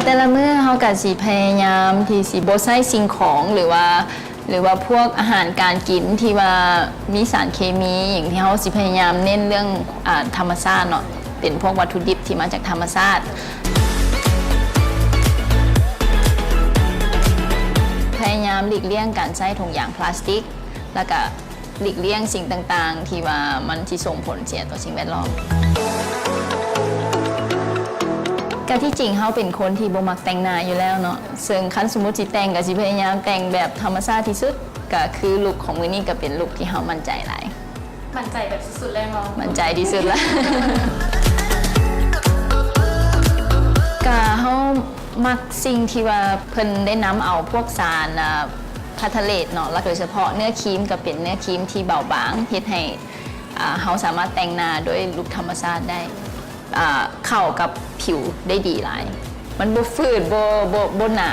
ແຕ່ລະມື້ເຮົາກໍຊິພະຍາຍາມທີ່ຊິບໍ່ໃຊ້ສິ່ງຂອງ ຫຼືວ່າ ຫຼືວ່າພວກອາຫານການກິນທີ່ວ່າມີສານເຄມີ ຫຍັງທີ່ເຮົາຊິພະຍາຍາມເນັ້ນເລື່ອງ ອາ ທຳມະຊາດເນາະ ເປັນພວກວັດຖຸດິບທີ່ມາຈາກທຳມະຊາດ. ພະຍາຍາມຫຼີກລ່ຽງການໃຊ້ຖົງຢາງພລາສຕິກ ແລ້ວກະ ຫຼີກລ່ຽງສິ່ງຕ່າງໆ ທີ່ວ່າມັນຊິສົ່ງຜົນເສຍຕໍ່ສິ່ງແວດລ້ອມ. ກະທີ່ຈິງເຮົາເປັນຄົນທີ່ບໍ່ມັກແຕ່ງໜ້າຢູ່ແລ້ວເນາະ, ເຊິ່ງຄັນສົມມຸດຊິແຕ່ງ ກະຊິພະຍາຍາມແຕ່ງແບບທຳມະຊາດທີ່ສຸດ, ກະຄືລຸກຂອງມື້ນີ້ກະເປັນລຸກທີ່ເຮົາໝັ້ນໃຈຫຼາຍ. ໝັ້ນໃຈແບບສຸດໆເລີຍບໍ່? ໝັ້ນໃຈທີ່ສຸດລະ. ກະເຮົາມັກສິ່ງທີ່ວ່າເພິ່ນໄດ້ນຳເອົາພວກສານ ອາ ພາສເທເລດເນາະ ແລະ ໂດຍສະເພາະເນື້ອຄຣີມກໍເປັນເນື້ອຄຣີມທີ່ເບົາບາງ ເຮັດໃຫ້ ອາ ເຮົາສາມາດແຕ່ງໜ້າດ້ວຍລຸກທຳມະຊາດໄດ້ ອາ ເຂົ້າກັບຜິວໄດ້ດີຫຼາຍ. ມັນບໍ່ຝືດ ບໍ່ ບໍ່ ບໍ່ໜາ.